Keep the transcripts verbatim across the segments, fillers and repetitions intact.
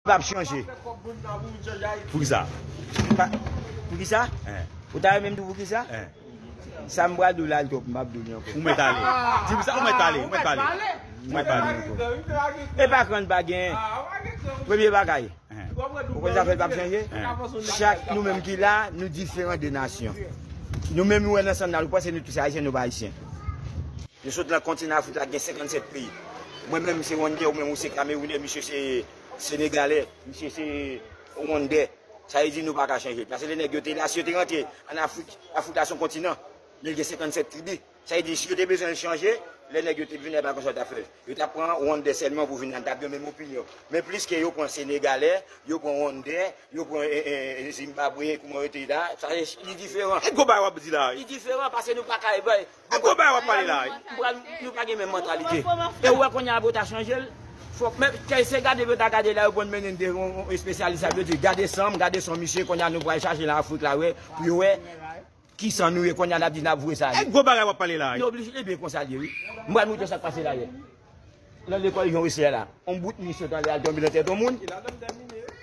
p ap chanje. Poukisa? Pa- Poukisa? Ou ta renmen m di w poukisa? Sa m pral di w la, l twòp, m p ap di w li ankò. Ou mèt ale. Di m sa, ou mèt ale, ou mèt pale. Ou mèt pale. E pa kran pa gen. Premye bagay. Ou konn sa fè l p ap chanje? Chak nou menm ki la, nou diferan de nasyon. Nou menm, ou wè nan san n nan, ou panse nou tout se Ayisyen, nou pa Ayisyen. Nou sot nan kontinan Afrik la, gen senkannsèt peyi. Mwen menm, se Rwandè, ou menm, ou se Kamerounè, misye se Senegalè, misye se Rwandè. Sa vle di nou pa ka chanje. Paske lè nèg yo te la, si yo te rantre ann Afrik, Afrik la se yon kontinan, men gen senkannsèt tribi. Sa vle di, si yo te bezwen chanje, lè nèg yo te vin la, pa konsa yo t ap fè. Yo t ap pran Rwandè sèlman pou vin la, n t ap gen menm opinyon. Men plis ke yo pran Senegalè, yo pran Rwandè, yo pran e, e, e, Zimbabwe, kouman yo te la, sa, li diferan. E gwo bagay w ap di la, wi. Li diferan paske nou pa ka e bay. E gwo bagay w ap pale la, wi. Nou pa gen menm mantalite. E ou wè kounye a pou ta chanje l, fòk men, kè se gade pou ta gade la, yo pran mennen de yon, yon espesyalis, sa vle di, gade san m, gade san misye, kounye a nou pral chache nan Afrik la, wè, pou yo wè ki san nou ye, kounye a n ap di n ap voye sa ale. E gwo bagay w ap pale la, wi. Nou oblije, ebyen, konsa l ye, wi. M pral montre w sa k pase la yè. Nan lekòl Jan Wesler la, yon bout mi sot anlè al tonbe nan tèt yon moun.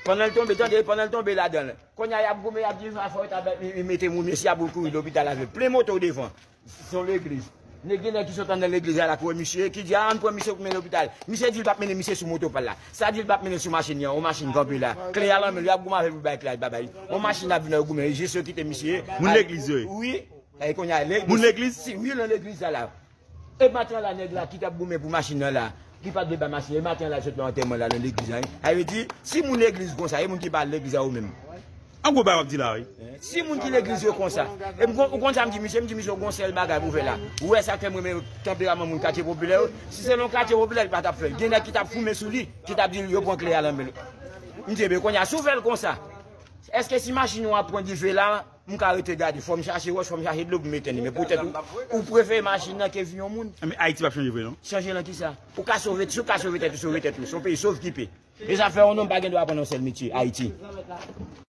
Pandan l tonbe, tande, pandan l tonbe ladan l. Kounye a, y ap goumen, y ap di, "A, fò yo ta mete moun, mesye a pou l kouri lopital avè l." Plen moto devan. Se yon legliz. Nèg, gen nèg ki sot anndan legliz la, la, ki wè misye, ki di, "A, ann pran misye pou mennen lopital." Misye di l p ap mennen misye sou moto pa l la. Sa di l p ap mennen sou machin li an, yon machin kanpe la. Kle a nan men l, y ap goumen avè l pou bay kle a, li pa bay. Yon machin ap vin, yo goumen, jis yo kite misye. Moun legliz yo ye? Wi. E kounye a, le-, moun legliz? Si, wi, nan legliz la, la. E maten an la, nèg la ki t ap goumen pou machin nan la, ki pa t vle bay machin, e maten an la, sot nan antèman la, nan legliz la, wi. Sa vle di, si moun legliz konsa, e moun ki pa al legliz la, ou menm. An gwo bagay w ap di la, wi. Si moun ki legliz yo konsa, e m kon-, ou konn sa m di misye, m di misye, ou gon sèl bagay pou fè la. Ou wè sa k fè m renmen tanperaman moun katye popilè yo? Si se nan katye popilè, li pa t ap fè l. Gen nèg ki t ap foumen sou li, ki t ap di l yo pran kle a nan men l. M di, "Ebyen, kounye a, si w fè l konsa, èske si machin ou ap pran dife la, m ka rete gade, fò m chache wòch, fò m chache dlo pou m etenn li." Men poutèt ou, ou prefere machin nan ke vi yon moun. Men Ayiti p ap chanje vre, non? Chanje nan kisa? Ou ka sove, si w ka sove tèt ou, sove tèt ou. Se yon peyi sovkipe. E sa fè yon nonm pa gen dwa aprann yon sèl metye, Ayiti.